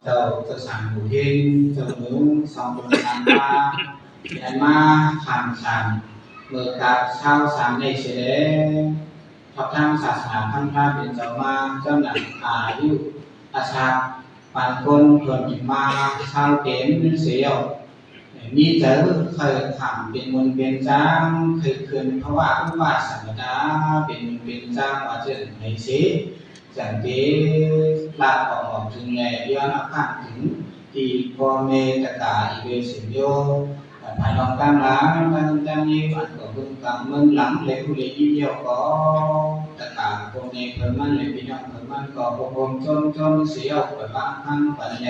ເຈົ້າ ເຈົ້າສາງໝູເຮັງ ເຈົ້າໜູ ສອງຄົນນຳມາ ແມ່ນມາຂ້າມສາມ ເມື່ອກັບຊາວສາມໃນເສຍແລ້ວ ທອດທາງສາສະໜາພັນພະເປັນເຈົ້າມາ ເຈົ້ານັ້ນອາຍຸອາສາປານຄົນ ເພິ່ນຈຶ່ງມາຊາວເຕັມເສຍ ມີໃຈໃຄ່ຂ້າມເປັນມົນເປັນຈາງ ໃຄ່ເຄື່ອນພາວະອຸປະສຳປະທາ ເປັນມົນເປັນຈາງວ່າຈັ່ງໃດເສ ຈັ່ງເດ ລາກອອກມາເຖິງແລ ຍ້ອນອາພານເຖິງທີ່ພໍ່ແມ່ຕະກາອີເວເຊນໂຍ ພານ້ອງຕ່າງຫຼາຍ ທັງທັງນີ້ ອັນກໍເບິ່ງກຳເມືອງຫຼັງ ແລະຜູ້ເລຍຍິນແລ້ວກໍ ຕະກາພໍ່ແມ່ເພິ່ນມັນ ແລະພີ່ນ້ອງເພິ່ນມັນ ກໍບໍ່ພົມຈົນຈົນເສຍໄປບາງຄັ້ງປານໃດ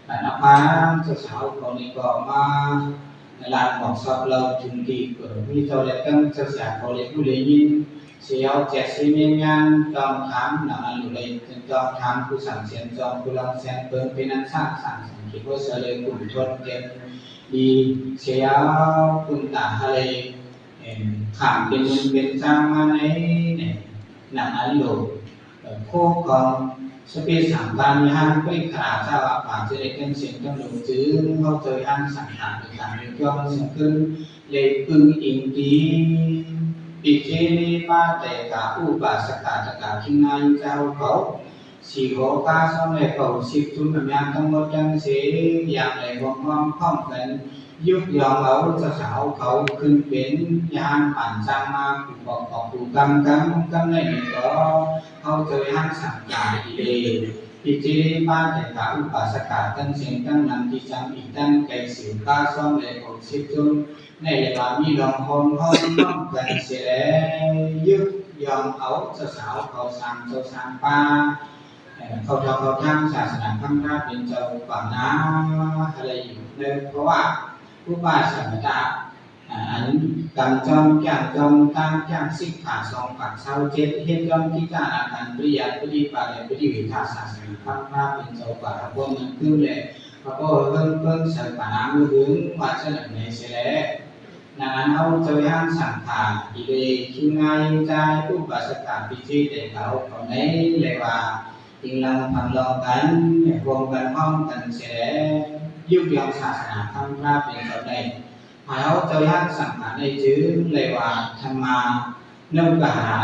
ອັນອາພານເຈົ້າສາວເຂົານີ້ກໍມາ ລານໝອກຊອບເລົ່າເຖິງດີເກີດ ມີເຈົ້າແລະກັນເຈົ້າສາວເຂົາເລີຍຮູ້ເລີຍຍິນ ສຽວແຈກຊີເມຍນຍານ ຕ້ອງຖາມນຳອັນລູໄລ ຈຶ່ງຕ້ອງຖາມຜູ້ສັງສຽນຈອມ ຜູ້ລັງແສນເບິ່ງ ເປັນອັນສ້າງສັງສັງກິໂກສະເລີກຸນທົນເຕັມດີ ສຽວກຸນຕາທະເລ ເອີ ຂ້າມເປັນເງິນເປັນຈ້າງມາໃນ ໃນນຳອັນໂລ ໂຄກອງສະເປສາມຕານຍານປະລິກຂະລາຊາວາປາເຈເລກເຕັນເຊນຕົງໂລງ ຈຶ່ງເຮົາເຈີຍຫັນສັງຂານໂດຍການຍກຍ່ອງເຊິ່ງຂຶ້ນ ແລະປຶງອີງຕີ ປິເຈເລປາເຕກາ ອຸບາສະກາຕະກາ ຄິງນາຍເຈົ້າເຂົາ ສີ່ຫົວກາສອງແລະເກົ້າສິບຊຸມນຳຍານທັງໝົດທັງເສນ ຢ່າງໃດຮ່ວມພ້ອມກັນ ຍົກຍ້ອງເອົາເຈົ້າສາວເຂົາຂຶ້ນເປັນຍານປານຊ້າງມາ ຜູ້ປອກຂອບຜູ້ກຳກຳກຳໃນນີ້ກໍ ເຮົາເຈີຍຫັນສັງກາອີເລ ພິຈິລິປາແຕ່ກາອຸປາສະກາ ທັງເສັງທັງນຳທີ່ຈຳອີກນັ້ນ ໄກ່ສິວກາຊອມແລະຫົກສິບຊຸມ ໃນເວລາມີລອງໂຮມພ້ອມກັນເສຍແລ້ວ ຍົກຍ້ອງເອົາເຈົ້າສາວເຂົາສາມເຈົ້າສາມປາ ເອີ ເຂົ້າເຂົ້າທາງສາສະໜາພັນພະເປັນເຈົ້າປານາ ອາໄລຢູ່ໃນພະວະອຸປາສະມະຕະ ອາ ອັນກຳຈອມຈ້າງຈອມຕາງຈ້າງສິກຂາສອງປາກຊາວເຈັດ ເຮັດຍ້ອມກິດຈາອາການປະລິຍັດປະລິປາດ ແລະ ປະລິເວທາສາສະໜາພັນພະເປັນເຈົ້າກວ່າພວກມັນຂຶ້ນແລະ ພະພໍ່ເພິ່ນເພິ່ນໃສ່ປານາມືຫຶງວ່າຈະນຳໃນເສຍແລະ ນານເຮົາເຈົ້າຍານສັງຂາ ອີເລ ຄິງນາຍຈາຍ ອຸປາສະກາ ພິຈິແຕ່ເຂົາເຂົາໃນ ແລະວ່າ ອີງຫຼັງພັນລອງກັນ ຮ່ວມກັນພ້ອມກັນເສຍແລະ ຍຸກຍ້ອງສາສະໜາພັນພະເປັນເຈົ້າໃດ ພາເຮົາເຈົ້າຍານສັງຂາໃນຈຶ່ງ ແລະວ່າ ທຳມານຸກະຫາ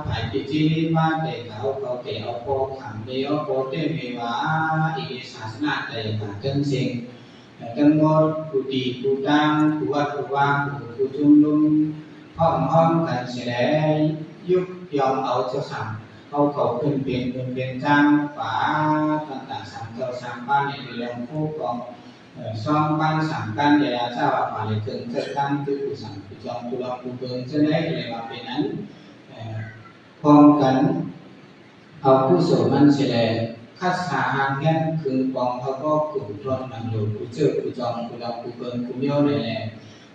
ພາຍພິຈິມາແຕ່ເຂົາເຂົາແຕ່ເອົາພໍ່ຂັງເມເອົາພໍ່ແຕ່ເມວ່າ ອີເລສາສະໜາໄຕກາເຖິງເສັງ ແລະ ທັງໝົດຜູ້ດີຜູ້ຕ່າງ ຜູ້ວັດຜູ້ວ່າ ຜູ້ ຜູ້ຊຸມນຸມ ພ້ອມພ້ອມກັນເສຍແລ້ວ ຍຸກຍ້ອງເອົາເຈົ້າສາມເອົາເຂົາຂຶ້ນເປັນບຸນເປັນຈ້າງປາ ຕັ້ງແຕ່ສາມເຈົ້າສາມປາໃນເລື່ອງຄູ່ຂອງ ເອີ ສອງປານສາມກັນ ແລະ ລາຊາວາປາ ແລະ ເຖິງເຈົ້າຕັ້ງຄືຜູ້ສັງຜູ້ຈອງຜູ້ລອງຜູ້ເບິ່ງເຈົ້າໃດ ແລະ ວ່າເປັນອັນ ເອີ ພ້ອມກັນ ເອົາກຸສົນມັນເສຍແລ ຄັດສາຫາງແຮງຄຶງປອງເອົາບໍ່ກຸນທອນນຳໂລດ ຜູ້ເຈີຜູ້ຈອງຜູ້ລອງຜູ້ເບິ່ງຜູ້ມຽວໃດແລ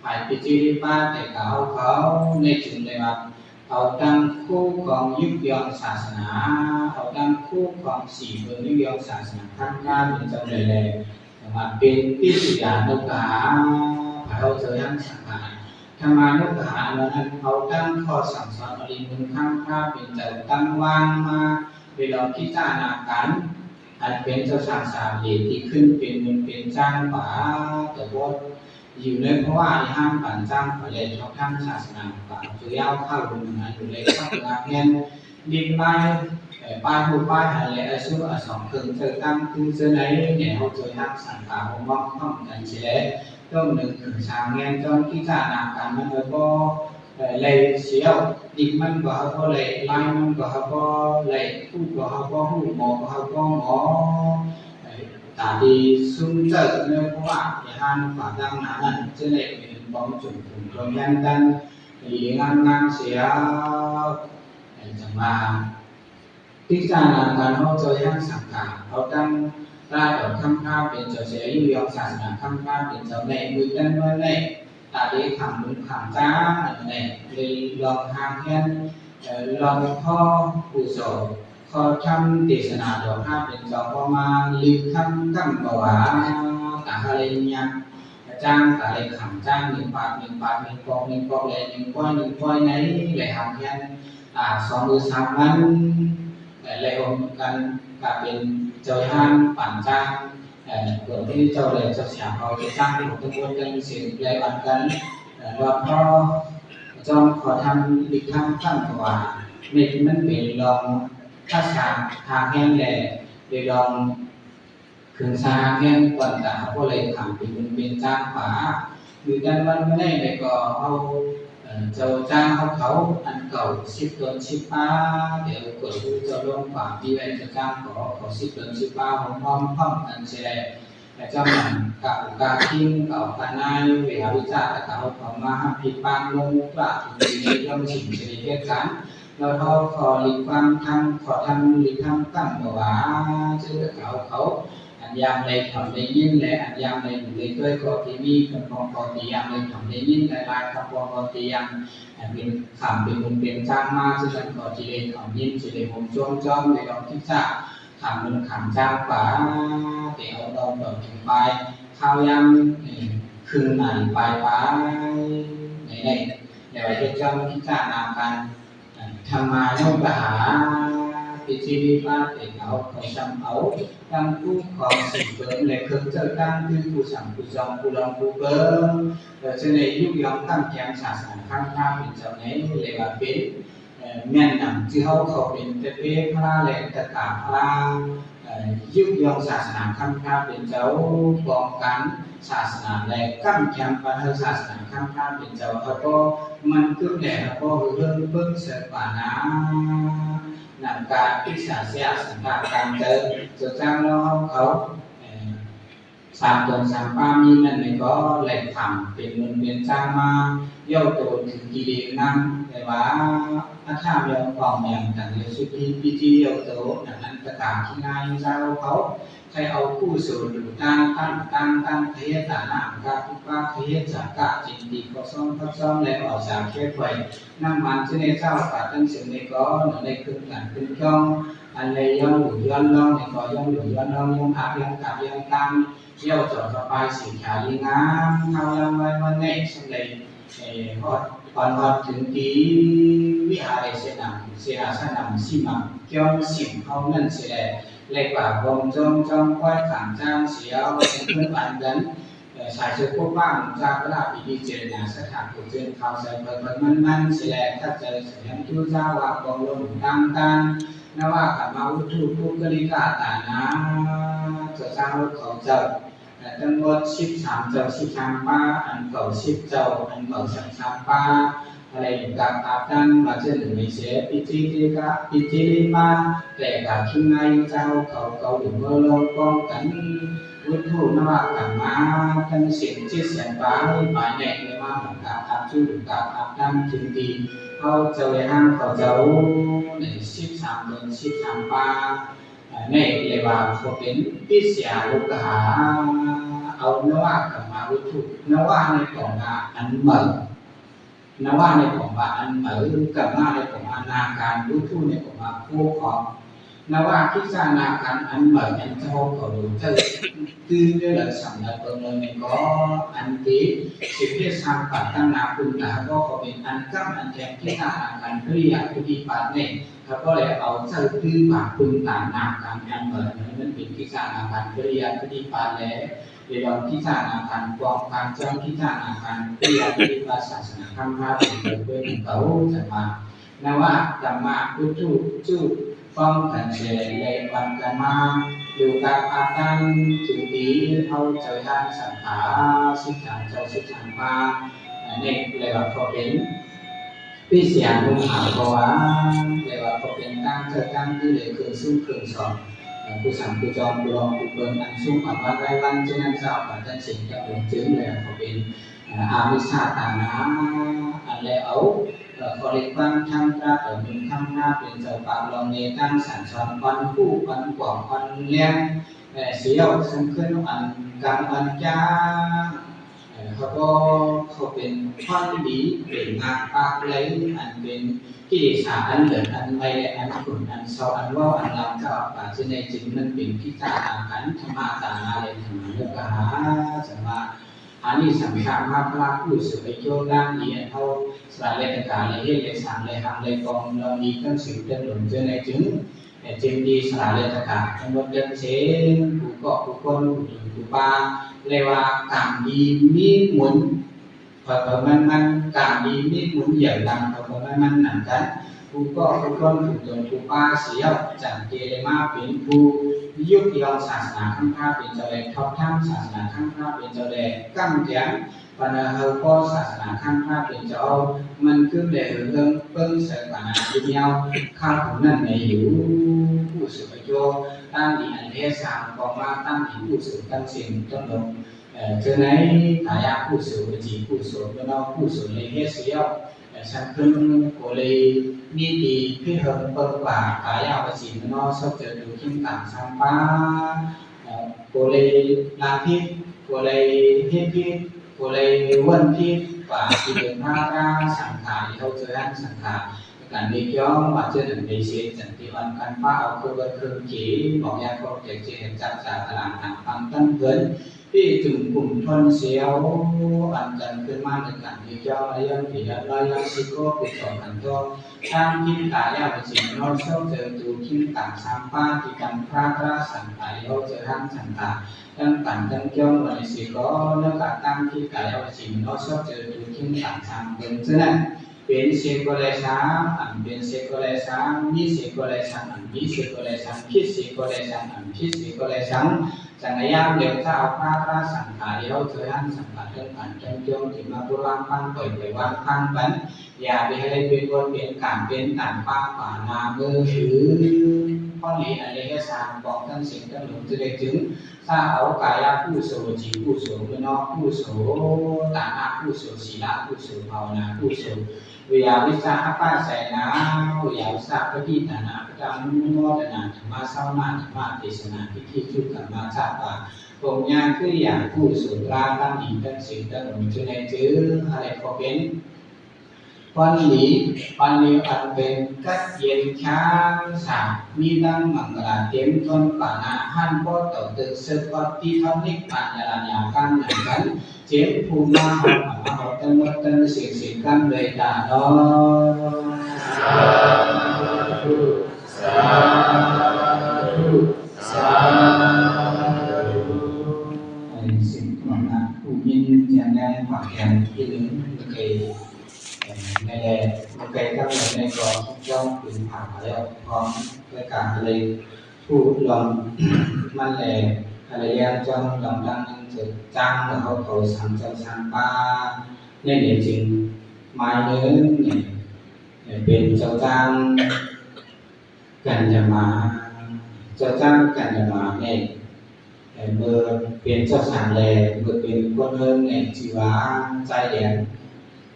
ພາຍພິຈິລິປາແຕ່ກາເອົາເຂົາໃນຈຶ່ງໄດ້ວ່າ ເອົາຕັ້ງຄູ່ຄອງຍຸກຍ້ອງສາສະໜາ ເອົາຕັ້ງຄູ່ຄອງສີເບິ່ງຍຸກຍ້ອງສາສະໜາພັນພະເປັນເຈົ້າໃດແລ ແຕ່ວ່າເປັນປິດສະຍານຸກະຫາ ພາເຮົາເຈີຍານສັງຂານ ທຳມານຸກະຫາອັນນັ້ນ ເອົາຕັ້ງຂໍ້ສັ່ງສອນອະລິມຸນຄຳພະເປັນເຈົ້າຕັ້ງວາງມາ ເວລາພິຈາລະນາການ ອັນເປັນເຈົ້າສາງສາມເດດທີ່ຂຶ້ນເປັນເງິນເປັນຈ້າງປາຕະບົດ ຢູ່ໃນພະວະອາຫານປັນຈ້າງປາແລະທອກທາງສາສະໜາປາເຈົ້າຍາວຂ້າວລຸງນັ້ນຢູ່ໃນສັກງາແມ່ນ ດິນໄມ້ ເອີ ປາຍຮູບປາຍຫັນ ແລະ ອາຊຸອາສອງເຄິ່ງເຈີຕັ້ງຄືເຈີໃນ ແນວເຮົາເຈີຮັກສັງຂາເຮົາມອງພ້ອມກັນເສຍແລ ຕ້ອງໜຶ່ງເຖິງສາມແມ່ນຈອນກິດຈານາການມັນເອີບໍ່ ເອີ ໄລ່ສຽວ ດິນມັນບໍ່ເຮົາບໍ່ໄລ່ ລາຍມັນບໍ່ເຮົາບໍ່ໄລ່ ຜູ້ບໍ່ເຮົາບໍ່ຮູ້ ໝໍບໍ່ເຮົາບໍ່ໝໍ ເອີ ຕາດີຊຸມເຈີເນີ ເພາະວ່າຍານກວ່າດັ່ງໜ້ານັ້ນ ເຈີໃນເປັນຄວາມຈຸນຜົນຄວາມຍັນກັນ ດີງາມໆ ສຽວ ຈັ່ງວ່າ ພິຈາລະນາການເຮົາເຈົ້າຍັງສັງຂາ ເຮົາຕັ້ງລາດອກຄຳພາເປັນເຈົ້າເສຍຢູ່ຍອງສາສະໜາຄຳພາເປັນເຈົ້າໃນມື້ນັ້ນມື້ໃດ ຕາເດຄຳບຸນຄຳຈ້າອັນໃດ ເລີຍລອງຮ່າງແຮນ ເອີ ລອງຂໍຜູ້ສອນ ຂໍທຳເທດສະໜາດອກພາເປັນເຈົ້າພໍມາ ລືມຄຳກຳບໍ່ວ່າ ຕາຫາໄລຍາມ ຈ້າງກະໄດ້ຂັງຈ້າງໜຶ່ງປາກໜຶ່ງປາກໜຶ່ງປອກໜຶ່ງປອກແລະໜຶ່ງປ້ອຍໜຶ່ງປ້ອຍໃນແລະຫາມແຮງ ອາ ສອງມື້ສາມວັນ ແລະ ແລະ ໂຮມກັນກະເປັນ ເຈົ້າທານປານຈ້າງ ເອີ ຕົວທີ່ເຈົ້າແລເຈົ້າສຽງເຂົາເຈົ້າຈ້າງທັງໝົດທັງມວນທັງສິ້ນ ແລະ ອັນກັນ ເອີ ລອດພໍຈອມຂໍທຳລິກທຳຄຳວ່າ ເມັດມັນເປັນລອງພາສາທາງແຮງ ແລະ ໄດ້ລອງ ຂຶ້ນສາແຮງກ່ອນຕາ ເຮົາກໍເລີຍຂຳເປັນບຸນເປັນຈ້າງປາ ຢູ່ແຕ່ວັນມື້ໃດກໍເຮົາ ເອີ ເຈົ້າຈ້າງເຮົາເຂົາອັນເກົ່າສິບຕົນສິບປາ ແຕ່ກົດຮູ້ເຈົ້າລົງຄວາມທີ່ໄວ້ເຈົ້າຈ້າງກໍເຂົາສິບຕົນສິບປາ ພ້ອມໆ ພ້ອມກັນເສຍແລ້ວ ແລະ ຈຳນຳກະອຸກາຄິງ ກະອອກກະນາຍ ເວຫາວິຈາຕະກະເຮົາເຂົາມາຮັບຜິດບາງລົງກະຖືດີລອງສິງເສຍເຮັດການ ແລ້ວເຮົາຂໍຫຼີກຄວາມທຳ ຂໍທຳຫຼີກຄຳກຳບໍ່ວ່າ ເຈົ້າກະເຂົາເຂົາ ອັນຍາມໄດ້ທຳໄດ້ຍິນ ແລະ ອັນຍາມໄດ້ດູໄດ້ຊ່ວຍກໍທີ່ມີຄຳພອງກໍທີ່ຍາມໄດ້ທຳໄດ້ຍິນ ແລະ ຫຼາຍຄຳພອງກໍທີ່ຍາມ ອັນເປັນຄຳເປັນບຸນເປັນຈ້າງມາ ເຊິ່ງກໍທີ່ໄດ້ທຳຍິນ ທີ່ໄດ້ໂຮມໂຈມຈອມ ໄດ້ລອງຄິດຈາ ຄຳໜຶ່ງຄຳຈາກປາ ແຕ່ເອົາເອົາດອກເປັນປາຍ ຄາວຍາມ ເອີ ຄຶ່ງນາລີປາຍໆ ໃນໃນ ແລ້ວເຮັດຈອມພິຈາລະນາການ ເອີ ທຳມານຸກະຫາ ພິຈິລິປາເຕເອົາ ເຂົາຊຳເອົາ ທັງຄູ່ຄອງສີເປີງ ແລະ ເຄື່ອງເຈີຕັ້ງ ຄືຜູ້ສຳຜູ້ຈອງ ຜູ້ລອງຜູ້ເປີງ ເອີ ຈະໄດ້ຍຸກຍອງກຳແກງສາສະໜາຄຳພະເປັນເຈົ້າໃນ ເລີຍວ່າເປັນ ເອີ ແມ່ນນຳຈື່ເຮົາເຂົາເປັນຕະເປພະລາ ແລະ ຕະກາພະລາ ເອີ ຍຸກຍອງສາສະໜາຄຳພະເປັນເຈົ້າ ປ້ອງກັນສາສະໜາ ແລະ ກຳແກງປະເທດສາສະໜາຄຳພະເປັນເຈົ້າ ເຮົາກໍມັນກຶກແລະ ເຮົາກໍເຮີເຮີເບິ່ງເສີບປານາ ນຳການປິກສາເສຍສັນຕາການເຈີ ເຈົ້າຈ້າງລາວເຮົາເຂົາ ເອີ ສາມຕົນສາມປາມີນັ້ນແມ່ນກໍໄລ່ຄຳເປັນມຸນເປັນຈ້າງມາ ເຍົາໂຕຖືກິເລນຳ ແຕ່ວ່າອາທາມຍອງອອງແມງຕັນເລສຸທີປິຕິເຍົາໂຕ ນັ້ນອັນຕະກາງທີ່ນາຍເຈົ້າເຂົາ ໃຫ້ເອົາກຸສົນດູຕານ ຕານ ຕານ ຕານ ຂະເຫດຕານາ ກາຄຸປາ ຂະເຫດຈາກະ ຈິນຕີ ຂໍຊອງ ພັກຊອງ ແລະ ອອກຈາກເຂດໄວ້ ນຳມັນຈະໃນເຈົ້າກາຕັ້ງເຊິ່ງໃນກໍ ໃນເຄື່ອງການຂຶ້ນຈອງ ອັນໃດຍ້ອນບຸນຍ້ອນລອງໃນກໍ ຍ້ອນບຸນຍ້ອນລອງ ຍ້ອນອາບ ຍ້ອນກາບ ຍ້ອນຕາມ ເຈົ້າຈອມພະບາຍສີຂາລີງາມ ເຮົາລຳໄວ້ວັນໃນສຳເລັດ ເອີ ຮອດ ກ່ອນຮອດເຖິງທີ່ວິຫາເຣເສນາ ເສນາສະໜາມສີມັງ ກ່ອນສິງເຮົານັ້ນເສຍແລະ ແລະກວ່າຄວາມຈອງຈອງຄວາຍຂາງຈາງສຽວ ເຊິ່ງເພິ່ນອັນກັນ ເອີ ສາຍເຊີໂຄບາງຈາກກະລາປີດີເຈລະນາສະຖານຜູ້ເຈີນຂ່າວໃສ່ເພິ່ນມັນມັນເສຍແລະ ຖ້າເຈີສະຫຍັງຈູຈາວ່າກອງລົມຕ່າງໆ ນະວະກຳມະວັດຖຸ ປຸກກະລິກະຕານາ ເຈົ້າເຈົ້າເຂົາເຈົ້າ ແລະ ທັງໝົດສິບສາມເຈົ້າ ສິບສາມປາ ອັນເກົ່າສິບເຈົ້າ ອັນເກົ່າສາມສາມປາ ອະໄລກັບອາບຕັນ ມາເຈີໜຶ່ງໃນເສ ປິຈິລິກະ ປິຈິລິປາ ແຕ່ກາຄິງນາຍເຈົ້າເຂົາເຂົາຢູ່ເມືອງລອງປ້ອງກັນ ວັດຖຸນະວະກຳມາ ທັງເສນເຈັດແສນປາຍ ປາຍໃນເມືອງມາ ກັບອາບຈຸກັບອາບຕັນ ເຖິງທີ່ເຮົາເຈົ້າໄດ້ຮ່າງເຂົາເຈົ້າ ໃນສິບສາມເດືອນ ສິບສາມປາ ໃນເລວາເຂົາເປັນປິດສະຍາລຸກກະຫາ ເອົານະວະກຳມາວັດຖຸ ນະວະໃນກອງກາອັນເໝີ ນະວະໃນກອງກາອັນເໝີ ກຳມາໃນກອງການນາການ ວັດຖຸໃນກອງກາຜູ້ຄອງ ນະວະກິດຈະນາການອັນເໝີ ອັນເຈົ້າເຂົາເຈົ້າຕື່ນເດີລະສຳລັບເບິ່ງເລີຍແມ່ນກໍ ອັນທີ່ສິເພດສ້າງປາດຕັ້ງໜ້າຄຸນຕາ ກໍເຂົາເປັນອັນກຳອັນແທງກິດຈະນາການປະລິຍັດປະຕິບັດໃນ ເຂົາກໍເລີຍເອົາໃຈຕື່ມາປຶ້ມຕາມນາມການແມ່ນເໝີ ມັນເປັນກິດຈະນາການປະລິຍັດປະຕິບັດ ແລະ ໄດ້ລອງກິດຈະນາການປ້ອງກັນ ຈອງກິດຈະນາການປະລິຍັດປະຕິບັດສາສະໜາທຳມະເປັນເກີດເປັນເຂົາຈະມາ ນະວະກຳມະອຸດທຸຈຸປ້ອງກັນແຊ ແລະ ວັນກະມາ ຢູ່ກັບອາການຈຸຕິ ເຮົາເຈົ້າທ່ານສັງຂາ ສິບສາມເຈົ້າ ສິບສາມປາ ອັນນີ້ເລີຍວ່າເຂົາເປັນ ປິດສະຍານຸພາ ເພາະວ່າ ແປວ່າເຂົາເປັນຕັ້ງເຈົ້າຕັ້ງຢູ່ໃນເຄື່ອງສູງເຄື່ອງສອງ ເອີ ຜູ້ສຳຜູ້ຈອມຜູ້ລອງຜູ້ເບິ່ງອັນສູງອາວາດໄລວັນ ສະນັ້ນຊາວປານຈັນສິງກັບດວງຈຶ່ງ ແລະ ເຂົາເປັນ ເອີ ອາມິຊາຕານາ ອັນແລເອົາ ເອີ ຂໍເລກຟັງທຳຕາຕົນເປັນຄຳນາເປັນເຈົ້າປາກລອງເນຕັ້ງສັນສອນ ອ່ອນຜູ້ອ່ອນກວາງອ່ອນແລງ ເອີ ສຽວສັງຂຶ້ນອ່ອນກຳອ່ອນຈາງ ເອີ ເຂົາກໍເຂົາເປັນຄວາມດີ ເປັນນາງປາກໄລ ອັນເປັນກິເລສາ ອັນເລີດ ອັນໄວ ແລະ ອັນຂຸນ ອັນເຊົາ ອັນເວົ້າ ອັນລຳ ເຈົ້າອາກາດ ເຊັ່ນໃດຈຶ່ງມັນເປັນກິດຈາອາການ ທຳມະຕານາ ແລະ ທຳມະນຸກະຫາ ສຳມາ ອານິສັງສະ ມະພະລະ ກຸສົລ ໂຍດານດີ ອັນເຮົາສະຫຼະເລຕະການ ແລະ ເຮັດ ແລະ ສ້າງ ແລະ ຮັກ ແລະ ກອງ ເຫຼົ່ານີ້ ທັງສິງ ທັງຫຼວງ ເຈົ້າໃນຈຶ່ງ ເຈັນດີສະຫຼາເລີຍຕະກາດທັງໝົດເຖິງເສງ ຜູ້ເກາະຜູ້ຄົນ ຜູ້ຕົນຜູ້ປາ ເລີຍວ່າກາມດີມີໝູນ ເຜີາໆມັນໆ ກາມດີມີໝູນຢຽວນຳ ເຜີາໆມັນໆນຳກັນ ຜູ້ເກາະຜູ້ຄົນ ຜູ້ຕົນຜູ້ປາ ສຽວຈັນເກເລມາເປັນຜູ້ຍຸກຍອງສາສະໜາຄຳພະເປັນເຈົ້າແລ ທອບທາງສາສະໜາຄຳພະເປັນເຈົ້າແລ ກຳແກງ ປານເຮົາກໍສາສະໜາຄຳພະເປັນເຈົ້າ ມັນຄືແລເຮືອງເບິ່ງໃສ່ປານາຢູ່ແນວ ຂ້າຜູ້ນັ້ນໃນຢູ່ ຜູ້ສຸພະໂຍ ຕາມທີ່ອັນເຮັດສ້າງກອງມາ ຕາມທີ່ຜູ້ສຸທັງສິ້ນທັງຫຼົງ ເອີ ເທື່ອໃນກາຍະກຸສົນ ວະຈີກຸສົນ ມະໂນກຸສົນ ເລີຍເຮັດສຽວ ເອີ ສັງເພິນກໍເລີຍມີດີພິເຮີງເປີກວ່າ ກາຍະວະຈີມະໂນ ຊົດເຈີຍໂຕຄິງກັງສາມປາ ເອີ ກໍເລີຍລາຜິດ ກໍເລີຍເຮັດຜິດ ກໍເລີຍເວົ້ນຜິດ ກວ່າທີ່ເປັນພະອາລັນສັງຂາ ທີ່ເຮົາເຈີຫັ້ນສັງຂາ ການເລກຍ້ອງວ່າເຈີນັ້ນໄດ້ເສດ ຈັນຕິອອນກັນປະເອົາຄືເບິດຄືເກ ບອກຍາຂອງແຈກເຈນຈັກຈາຕະຫຼາງນາງຟັງຕັ້ງເພິ່ນ ທີ່ຈຸ່ມກຸ່ມທົນສຽວ ອັນກັນຂຶ້ນມາໃນການເລກຍ້ອງ ລະຍອນປີລະລອຍລະສິໂກ ຜູ້ສອງອັນໂຕ ທາງທິດກາຍາວະຈີມະໂນ ຊົດເຈີຍໂຕຄິງກັງສາມປາ ທີ່ກັນພະອາລັນສັງຂາ ທີ່ເຮົາເຈີຫັ້ນສັງຂາ ຕັ້ງປັນຕັ້ງຈ້ອງໄວ້ຊິກໍ ແລ້ວກະຕັ້ງທີ່ກາຍາວະຈີມະໂນ ຊົດເຈີຍໂຕຄິງກັງສາມເບິ່ງເທື່ອນັ້ນ ເປັນເສກກໍແລສັງ ອັນເປັນເສກກໍແລສັງ ມີເສກກໍແລສັງ ອັນມີເສກກໍແລສັງ ຜິດເສກກໍແລສັງ ອັນຜິດເສກກໍແລສັງ ຈັງໃນຍາມເດວເຈົ້າພະອາລັນສັງຂາ ທີ່ເຮົາເຈີຫັ້ນສັງຂາ ຕັ້ງປັນຕັ້ງຈ້ອງ ທີ່ມາບໍ່ວາງພັງ ປ່ອຍໄປວາງພັງກັນ ຢ່າໄປໃຫ້ເປັນບົດເປັນການເປັນຕາມປາກປານາເມີ ຄືຄວາມດີອັນເລກເຮັດສ້າງກອງທັງເສັງທັງຫຼົງ ຈະໄດ້ຈຶ່ງ ສາເອົາກາຍະກຸໂສ ວະຈີກຸໂສ ມະໂນກຸໂສ ຕານະກຸໂສ ສີລະກຸໂສ ພາວະນາກຸໂສ ວິຍາວິສາອະປະໄສນາ ວິຍາວິສາປະຕິທານະ ປະຕານຸໂມທະນາ ທຳມະສາວະນາ ທຳມະເທສະນາ ພິທີຈຸກຳມາຈະປາ ຜົງຍາກິລິຍາກຸໂສລາ ທັງດີທັງເສັງທັງຫຼົງ ຈະໄດ້ເຈີ ອາໄລກໍເປັນ ຄວາມດີ ຄວາມດີອັນເປັນກັດເຢັນຊ້າງສາ ມີທັງມັງກະລາເຕັມທົນປານາ ຫັ້ນກໍຕໍ່ຕຶກເສີບປະຕິທຳນິກປານຍາລານຍາການນຳກັນ ເຈັບຜູ້ມາເຮົາມາເຮົາທັງໝົດທັງເສກເສກກັນໂດຍຕາເນາະ ສາທຸ ສາທຸ ສາທຸ ໃຫ້ສິດຂອງນັກຜູ້ຍິນແຈມແນມປາກແຄມທີ່ໜຶ່ງເຄີຍ ໃນແລ ໃນໃກ້ກັບໃນກໍເຈົ້າປືນຜ່ານມາແລ້ວ ພ້ອມດ້ວຍການເລີຍຜູ້ລອງມັນແລ ພະລະຍາເຈົ້າລອງຕັ້ງນັ້ນເຈີຈ້າງເຮົາເຂົາສັງເຈົ້າສັງປາ ໃນນີ້ຈຶ່ງໝາຍເໜຶ່ງ ເປັນເຈົ້າຈ້າງ ກັນຍະມາ ເຈົ້າຈ້າງກັນຍະມາແມ່ນ ເອີ ເມື່ອເປັນເຈົ້າສັງແລ ເມື່ອເປັນຄົນເຮີນແມ່ນ ຊື່ວ່າຊາຍແດນ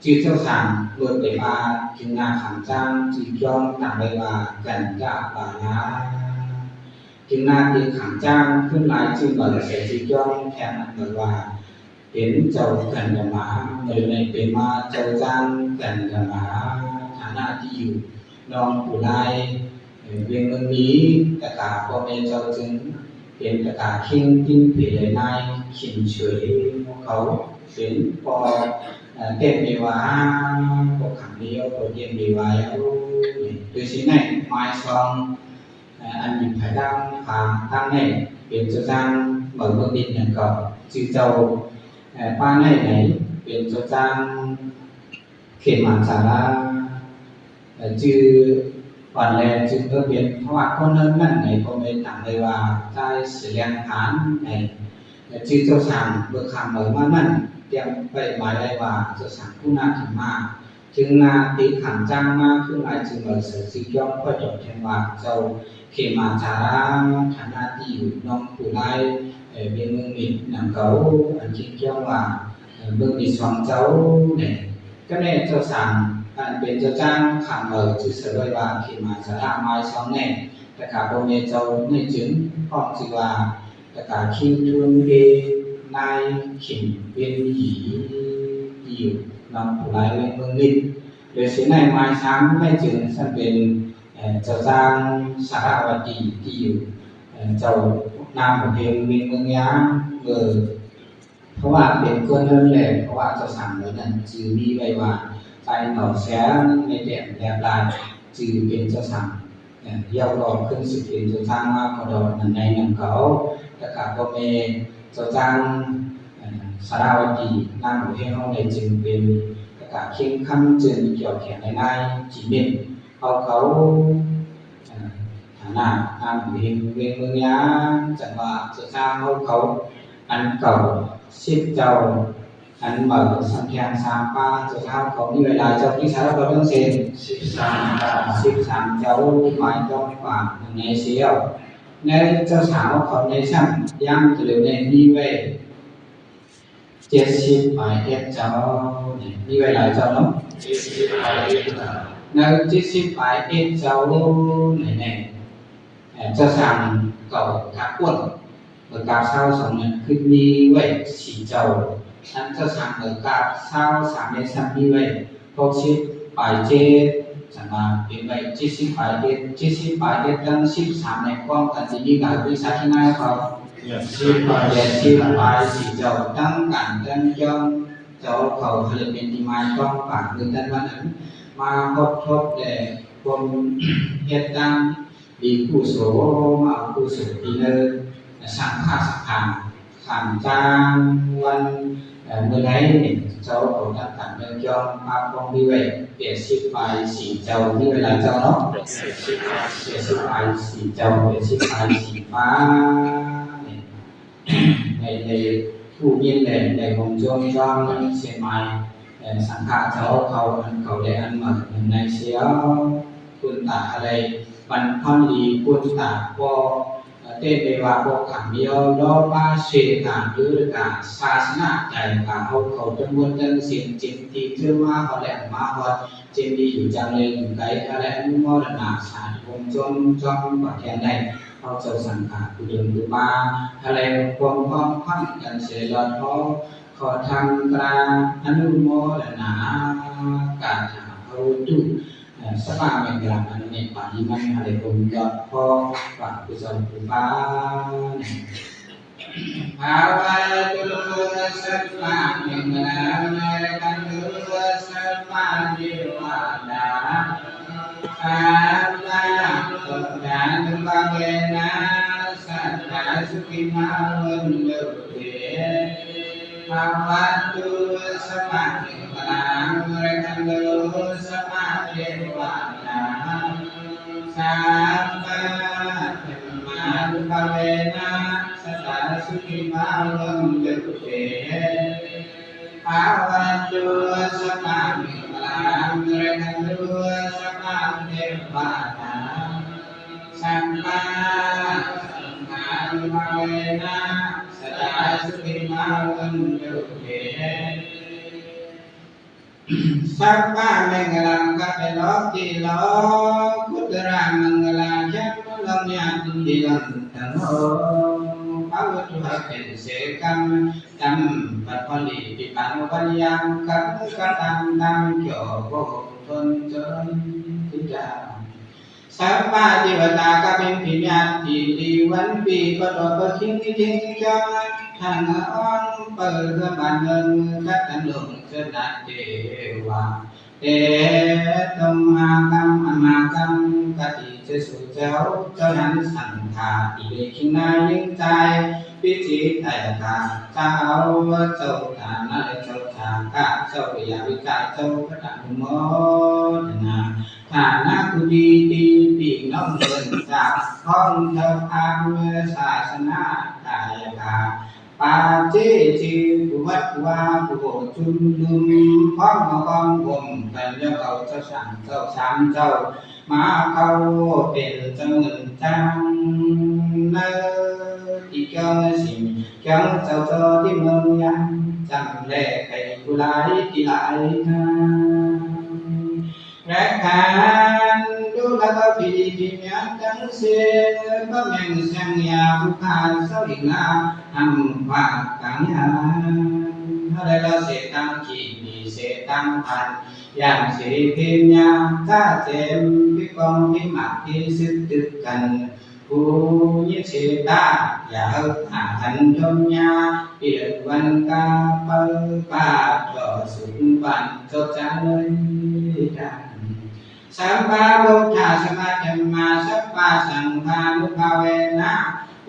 ຊື່ເຈົ້າສັງ ເມື່ອໄປມາຈຶ່ງໜ້າຂັງຈ້າງ ຊື່ຈ້ອງຕັ້ງໄວ້ວ່າ ກັນຍະບາລາ ຈຶ່ງໜ້າຕີຂັງຈ້າງ ຂຶ້ນຫຼາຍຈື່ເໝີໃສ່ຊື່ຈ້ອງ ແທນອັນເໝີວ່າ ເປັນເຈົ້າກັນຍະມາ ເມື່ອໃດເປັນມາເຈົ້າຈ້າງກັນຍະມາ ຖານະທີ່ຢູ່ໜອງປູລາຍ ເອີ ວຽງເມືອງມີ ຕະກາພໍ່ແມ່ເຈົ້າຈຶ່ງເປັນຕະກາຄິງຕິນເພລະນາຍ ຂີນເສີຍ ເຂົາເປັນພໍ່ ເອີ ເຕັມເມວາ ພວກຂັງເດີຍວ ພວກເຕັມເມວາ ໂດຍຊິໃນໝາຍສອງ ເອີ ອັນຢູ່ພາຍທາງ ທາງໃນເປັນເຈົ້າຊ່າງເມືອງເມືອງດິນນັ້ນກໍ ຈື່ເຈົ້າ ເອີ ປາໃນໃນເປັນເຈົ້າຊ່າງເຂມາຈາລາ ເອີ ຈື່ ວັນແລ ຈື່ເມືອງເປັນ ເພາະວ່າຄົນເດີນນັ້ນໃນກໍແມ່ນຕັ້ງໄວ້ວ່າ ໃຕ້ສຽງຫານໃນ ຈື່ເຈົ້າຊ່າງເມືອງຄຳເມືອງມານັ້ນ ຕຽມໄວ້ໝາຍໄວ້ວ່າ ເຈົ້າຊ່າງຄຸນນະທຳມະ ຈຶ່ງນາຕິຂັງຈ້າງມາ ຄືມາຈຶ່ງເອົາເສືອຊິກຍ້ອງ ຂ້ອຍຕອບແທນວ່າ ເຈົ້າເຂມາຈາລາ ຖານະທີ່ຢູ່ໜອງປູລາຍ ເອີ ວຽງເມືອງມິດ ນຳເຂົາ ອັນຄິດກ້ຽງວ່າ ເອີ ເມືອງມິດສອງເຈົ້າແນ່ ກໍແນ່ເຈົ້າຊ່າງ ອັນເປັນເຈົ້າຈ້າງຄຳເອີ ຈື່ເສີໄວ້ວ່າ ເຂມາຈາລາ ໝາຍສອງແນ່ ແຕ່ຂ້າພໍ່ແມ່ເຈົ້າໃນຈຶ່ງ ພ້ອມຊື່ວ່າ ແລ້ວກະຄິງທຸນເອ ນາຍຄິງເວັນອີ ທີ່ຢູ່ນຳຜູ້ລາຍເວັນເມືອງລິດ ໂດຍເສນາຍໝາຍສາມໃນຈຶ່ງ ເຊິ່ງເປັນ ເອີ ເຈົ້າຊ່າງສາລະວະຕີ ທີ່ຢູ່ ເອີ ເຈົ້ານາມເພັງເວັນເມືອງຍາງ ເອີ ເພາະວ່າເປັນຄົນເດີນແລ ເພາະວ່າເຈົ້າຊ່າງເຫຼົ່ານັ້ນຈື່ມີໄວ້ວ່າ ໃຕ້ເງົາແສງໃນແຕ້ມແຫຼບລາຍ ຈື່ເປັນເຈົ້າຊ່າງ ເອີ ຢາກອອກຂຶ້ນຊິເປັນເຈົ້າຊ້າງມາກະດອນໃນນຳເຂົາ ແລ້ວກະພໍ່ແມ່ເຈົ້າຊ້າງ ເອີ ສາລາວະຕີ ນາງຫູເຮງເຮົານີ້ຈຶ່ງເປັນ ແລ້ວກະຄິງຄຳຈຶ່ງກ່ຽວແຂນໃນນາຍຈີເມັນ ເອົາເຂົາ ເອີ ຖານະນາງຫູເຮງເວງເມືອງຍາງ ຈັ່ງວ່າເຈົ້າຊ້າງເຮົາເຂົາ ອັນເກົ່າສິບເຈົ້າ ອັນໃໝ່ສຳແພງສາມປາ ເຈົ້າເຮົາເຂົາມີໄວ້ຫຼາຍເຈົ້າ ປີສາເຂົາເຖິງເຊັນ ສິບສາມ ສິບສາມເຈົ້າ ໝາຍຕ້ອງປາກໜຶ່ງໃນສີ່ແລ້ວ ໃນເຈົ້າສາວເຂົາໃນຊັ້ນ ຢ່າງຈະເລີນແນ່ມີໄວ້ເຈັດສິບປາຍເອັດເຈົ້າ ມີໄວ້ຫຼາຍເຈົ້າເນາະ ເຈັດສິບປາຍເອັດເຈົ້າ ໃນເຈັດສິບປາຍເອັດເຈົ້າ ໃນ ໃນ ເອີ ເຈົ້າຊ່າງເກົ່າກາບກວນ ເອີ ກາບຊາວສອງນັ້ນ ຄືມີໄວ້ສີ່ເຈົ້າ ອັນເຈົ້າຊ່າງເອີ ກາບຊາວສາມໃນຊັ້ນມີໄວ້ຫົກສິບປາຍເຈັດ ສາມາດເປັນໄວ້ເຈັດສິບປາຍເອັດ ເຈັດສິບປາຍເອັດ ທັງສິບສາມໃນຄວາມກັນຊິມີການບໍລິສັດທີ່ນາຍເຂົາ ແປດສິບປາຍ ແປດສິບປາຍສີ່ເຈົ້າ ທັງການຕັ້ງຈອງເຈົ້າເຂົາ ເຂົາເລີຍເປັນທີ່ໝາຍຕ້ອງປາກ ໃນແຕ່ລະວັນນັ້ນ ມາພົບທົບແລະ ຄວາມເຮັດຕາມ ມີຜູ້ໂສມາເອົາຜູ້ໂສທີ່ເນີສັງຄະສະພາ ຂ້າມຈາງວັນ ເອີ ມື້ໃດນີ້ ເຈົ້າເອົາຕັ້ງກັນເນີຈອງປາກຄອງມີໄວ້ແປດສິບປາຍສີ່ເຈົ້າ ມີເວລາເຈົ້າເນາະ ແປດສິບປາຍສີ່ເຈົ້າ ແປດສິບປາຍສີ່ປາຍນີ້ ໃນ ໃນຜູ້ຍິນແລະ ໃນຫົວໂຈມຈອມເຊນມາຍ ເອີ ສັງຄະເຈົ້າເຂົາ ອັນເກົ່າແລະອັນໃໝ່ ໃນເຊວ ຄຸນຕາອະໄລ ບັນພອນລີ ຄຸນຕາກໍ ເຕເບວະ ບໍ່ຂັງມີໂອ ໂລປາເຊຕາ ຫຼືກາສາສະນະໃຈກາເຮົາເຂົາຈຳນວນທັງສິ້ນ ຈຶ່ງທີ່ເທີມາຮອດແລະມາຮອດ ຈຶ່ງມີຢູ່ຈັງເລີຍຢູ່ໄກ ອະໄລອະນຸໂມທະນາສາທຸ ອົງຈົງຈອມປະທຽນໄດ້ ເຮົາເຈົ້າສັງຄະຜູ້ເດີນຜູ້ມາ ອະໄລຄວາມພ້ອມພ້ອມກັນເສຍລອດ ຂໍ ຂໍທຳກາອະນຸໂມທະນາ ກາຖາພະວະຕຸ ເອີ ສະພາແມ່ນກາອະນຸເມດປານິມັງ ອະໄລຄົມຍອດ ຂໍຝາກຜູ້ເຈົ້າຜູ້ຟ້າ ພະວະຕຸ ສະພາແມ່ນກາອະນຸ ສະພາເທວະດາ ສະພາສົດທານຸພາເວນະ ສະດາສຸຂີມາວັນຕຸເຕ ພະວະຕຸ ສະພາເທວະດາ ເຣກະໂຕ ສະພາເທວະດາ ສະພາເທວະມານຸພາເວນະ ສະດາສຸຂີມາວັນຕຸເຕ ພະວະຕຸ ສະພາເທວະດາ ເຣກະໂຕ ສະພາເທວະດາ ສະພາສັງຄານຸພາເວນະ ສະດາສຸຂີມາວັນຕຸເຕ ສັບພະມັງຄະລັງ ກະເປໂລ ຕິໂລ ຄຸດຕະລະມັງຄະລາ ຈັກກະວັນຍາຕິວິວັນຕະໂນ ພະວະຕຸ ໃຫ້ເປັນເສກຳ ຕຳບັດພໍດີ ປິປັງວັນຍັງ ກັງກະຕັງຕັງ ໂຈໂຫ ທົນຈົນ ທິດາ ສັບພະເທວະດາກະເປັນທີ່ຍາດທີ່ດີວັນປີປະໂຕປະທິງນິທິງຈັງ ທັງອອງເປີເຮືອບ້ານເມືອງກັດຕັນລົງເຊີນນະເທວະ ເຕຕົງມະກຳອະມະກຳກະຕິເຈສຸເຈົ້າ ເຈົ້ານັ້ນສັງຄາຕິເວຄິນາຍິງຊາຍ ພິຈິຕາຍະກາ ເຈົ້າ ເຈົ້າຕານະເຈົ້າສາກະ ເຈົ້າຍາວິກາ ເຈົ້າກະອະນຸໂມທະນາ ຖານະຜູ້ດີທີ່ປີນ້ອງເພິ່ນຈາກ ພ້ອມທັງອາດສາສະນາກາຍະກາ ປາເຈຈີ ຜູ້ວັດຜູ້ວາ ຜູ້ໂຫຈຸມນຸມ ພ້ອມມາພ້ອມຮົມກັນ ຍກເອົາເຈົ້າສາມເຈົ້າສາມເຈົ້າ ມາເຂົ້າເປັນຈຳນວນຈັງ ເນີທີ່ກຽງສິງ ກຽງເຈົ້າໂຕທີ່ເມືອງຍາງ ຈຳແລກໃຫ້ຜູ້ຫຼາຍທີ່ຫຼາຍນາ ແລະ ທ່ານດູລະກະພິລິພິຍາທັງເສ ພະແມ່ງແສງຍາຜູ້ຂ້າເຈົ້າອີກລາ ຫ້ຳພາກາງຍາ ເຮົາໄດ້ລະເສຕັງຄີມີເສຕັງພັນ ຢ່າງເສພິນຍາ ຈາເຈມພິກອງພິມາກພິຊຶກຕຶກກັນ ຜູ້ຍິນເສຕາ ຢ່າເອົາອາຄັນທົນຍາ ປີເລີວັນກາເປີປາດຕໍ່ສຸດບັນຈົບຈາເລີຍ ທ່ານ ສຳມາພຸດທາສະມາທຳມາ ສຳມາສັງຄານຸພາເວນະ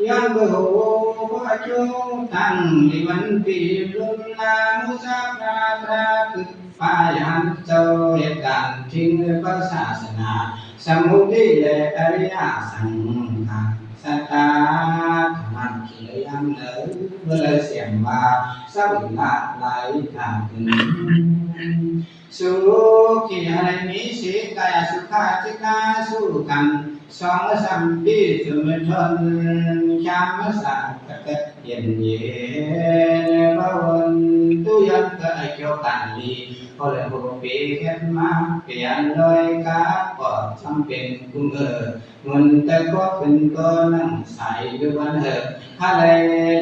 ຍ້ອນບໍ່ຮູ້ບໍ່ຈັກທັງທີ່ມັນປີລຸມລາມຸສາພາພະພຶດພະຍານເຈົ້າເຮັດການຖິ້ມພະສາສະໜາ ສະມຸທິ ແລະ ອະລິຍະສັງຄະສັດຕາ ທຳມະກິລະຍາມເລີ ເມື່ອເລີສຽມວ່າ ສະວິລະໄລທາງຂຶ້ນ ສຸຂີໃຫ້ມີສີກາຍະສຸຂາຈິກາສຸຂັງ ສອງສາມປີ ຈຸມທົນ ຄາມະສັງກະເຕັດ ເຢັນເຢັນ ພະວັນຕຸ ຍ້ອນເກີດອາຍຸການດີ ພໍເລີຍຫົກປີເຮັດມາ ປ່ຽນລອຍກາ ກໍຈຳເປັນກຸມເອີ ມົນແຕ່ກໍເປັນຕົວໜັງໃສຢູ່ວັນເຮີ ຫາໄລ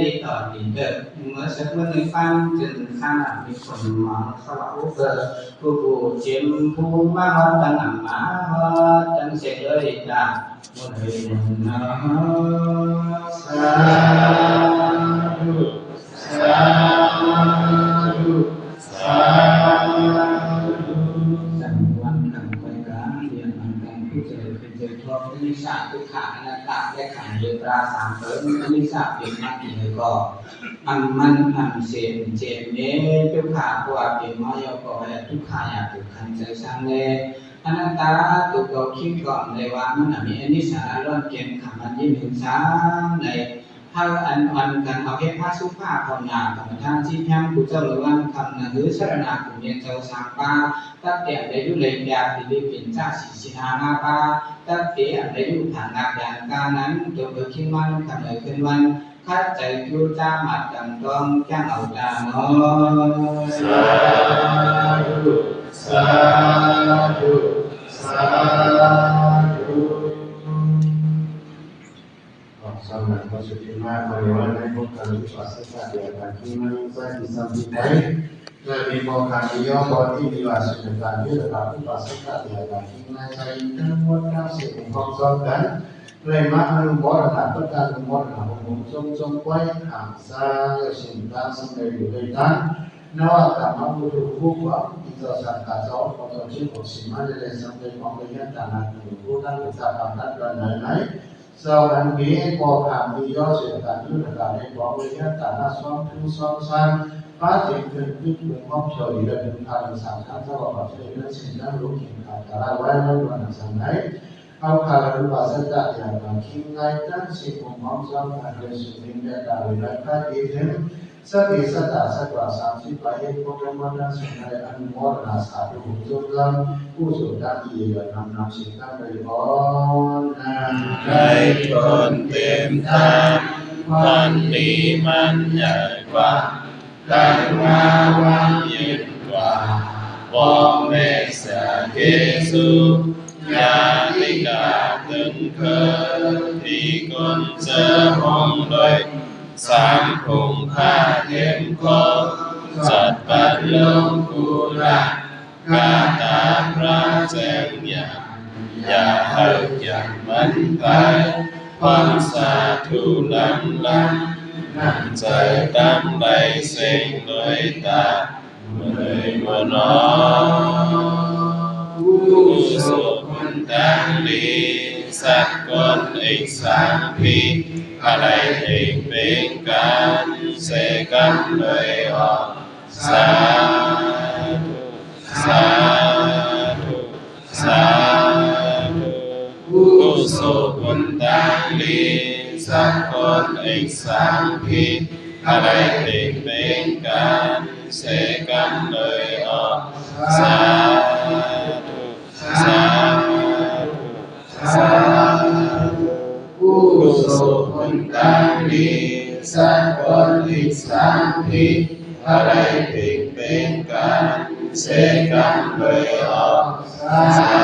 ລີຕໍ່ຕີເຕີ ເມື່ອສັກມື້ໜຶ່ງປານຈຶ່ງສາມາດມີຄົນມາສະຫວາອຸເບີ ຜູ້ຜູ້ເຈັມຜູ້ມາຮອດຕັ້ງນຳມາຮອດຕັ້ງເສດເລີຍຕາ ໝົດເລີຍນະ ສາທຸ ສາທຸ ສາທຸ ສຳນວນຄຳກ່ອຍການ ວຽນອັນກັນຜູ້ເຈລິນເປັນເຈົ້າຂອງອະນິດຈັງ ທຸກຂັງ ອະນັດຕາ ແລະ ຂັນເວທາສາມຕົນ ອະນິດຈັງເປັນມາທີ່ໃດກໍ ອັນມັນອັນເສນເຈນເນ ທຸກຂະ ເພາະວ່າເປັນມາແລ້ວກໍໃຫ້ທຸກຂະ ຢ່າຖືກຂັງໃຈຊັງແລ ອະນັດຕາ ໂຕເກົ່າຄິດກໍໄດ້ວ່າມັນມີອະນິດຈັງລ້ວນແກ່ນ ຄຳມັນຍິນດີຊັງໃດ ເຮົາອັນ ອັນກັນເອົາເຮັດພະສຸພາພາວະນາ ກຳມະຖານສິບຢ່າງ ຜູ້ເຈົ້າເລີຍວັນຄຳນະຮື ສະລະນະກຸມເນນເຈົ້າສາມປາ ຕັດແຕ້ມໄດ້ຢູ່ເລີຍແກ່ ຟີລິບປິນຈາສີສິນຫາງາປາ ຕັດເຕອັນໄດ້ຢູ່ທາງງາບຢ່າງການັ້ນ ຕົວເບີຄິງມັນຄຳເລີຍຂຶ້ນວັນ ຂັດໃຈຢູ່ຈາມາດກຳຕ້ອງຈັງເອົາຕານອ ສາທຸ ສາທຸ ສາທຸ ອອກສຳນັກພະສຸທິມາ ຂອເດວະໃນພວກການວິປັດສະກາດຍາການທີ່ມັນໃຊ້ທີ່ສຳພິໄທ ແລະ ມີພວກການທີ່ຍ້ອນບໍ່ທີ່ມີວ່າສຸດການທີ່ລະດັບວິປັດສະກາດຍາການທີ່ໃນໃຊ້ທັງໝົດທັງສິ້ນພ້ອມຊ້ອມກັນ ແລະ ມາອະນຸໂມທະນາ ປະທານອະນຸໂມທະນາ ອົບຮົມຊົມຊົງໄວ້ ຫາງຊາແລະ ສິ່ງຕ່າງສຳເລັດຢູ່ໃນທາງ ນະວະກຳມະບຸລຸຂອງຜູ້ຂວາງ ທີ່ເຈົ້າສັກກາເຈົ້າຂອງເຈົ້າ ເຈົ້າຂອງສິມມາ ແລະ ສຳເລັດຂອງໄລຍະຕານະ ຜູ້ທັງຜູ້ສາບານທັນກັນໃນໃນ ເຈົ້ານັ້ນເມ ບໍ່ຂາດມີຍໍເສຍການຍຸດທະການໃນຂອງໄລຍະຕານະ ຊອມທຸຊອມຊານ ປາເຕັນຂຶ້ນຂຶ້ນເມືອງຮອບເຈົ້າ ແລະ ເປັນພາລະສາມທາງ ເຈົ້າວ່າປະເທດນັ້ນ ເຊັ່ນ ທັງໂລກແຫ່ງການກະລະໄວ້ ໄວ້ວັນນະສັງໃນ ເອົາຄາລະດູປາສະຈາກຢ່າງໜາຄິງໃນທັງສິບອົງ ພ້ອມຊ້ອນກັນໂດຍສຸດນິດແລະຕາເວລາຄາດດີເຖິງ ສະຕິສະຕາສະກວ່າສາມສິບປາຍເຮັດ ພວກທັງໝົດທັງສອງໄດ້ອະນຸໂມທະນາສາທຸບຸນສົມນຳ ກຸສົນທັງທີ່ນຳນຳສິ່ງທັງຫຼາຍອອນນາ ໃຫ້ຜົນເຕັມທັງ ຄວາມດີມັນໃຫຍ່ກວ່າ ຕັ້ງມາວັງຢືນກວ່າ ພໍ່ແມ່ສາເກຊູ ຍາຕິກາຕຶງເຄີ ທີ່ຄົນເຈີຮົງໂດຍ ສາມຜົງຜ້າເຕັມຄໍ ສັດປັດລົງກຸລາ ກາຕາພະແຈ້ງຍາ ຢ່າໃຫ້ຈາກມັນໄປ ຄວາມສາທຸລຳລຳ ນ້ຳໃຈຕັ້ງໄດ້ເສັງໂດຍຕາ ເມື່ອຍບໍ່ນອ ຜູ້ສຸຄົນຕັ້ງດີ ສາກົນອີກສາມພີ ອາໄລເປັງເປັງການ ເສກັນເລີຍອອກ ສາທຸ ສາທຸ ສາທຸ ກຸສົນບຸນຕັ້ງດີ ສາກົນອີກສາມພີ ອາໄລເປັງເປັງການ ເສກັນເລີຍອອກ ສາທຸ ສາທຸ ສາທຸ ກຸສົນບຸນຕັ້ງດີ ສາກົນອີກສາມພີ ອາໄລເປັງເປັງການ ເສກັນເລີຍອອກ ສາ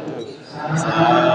ທຸ ສາ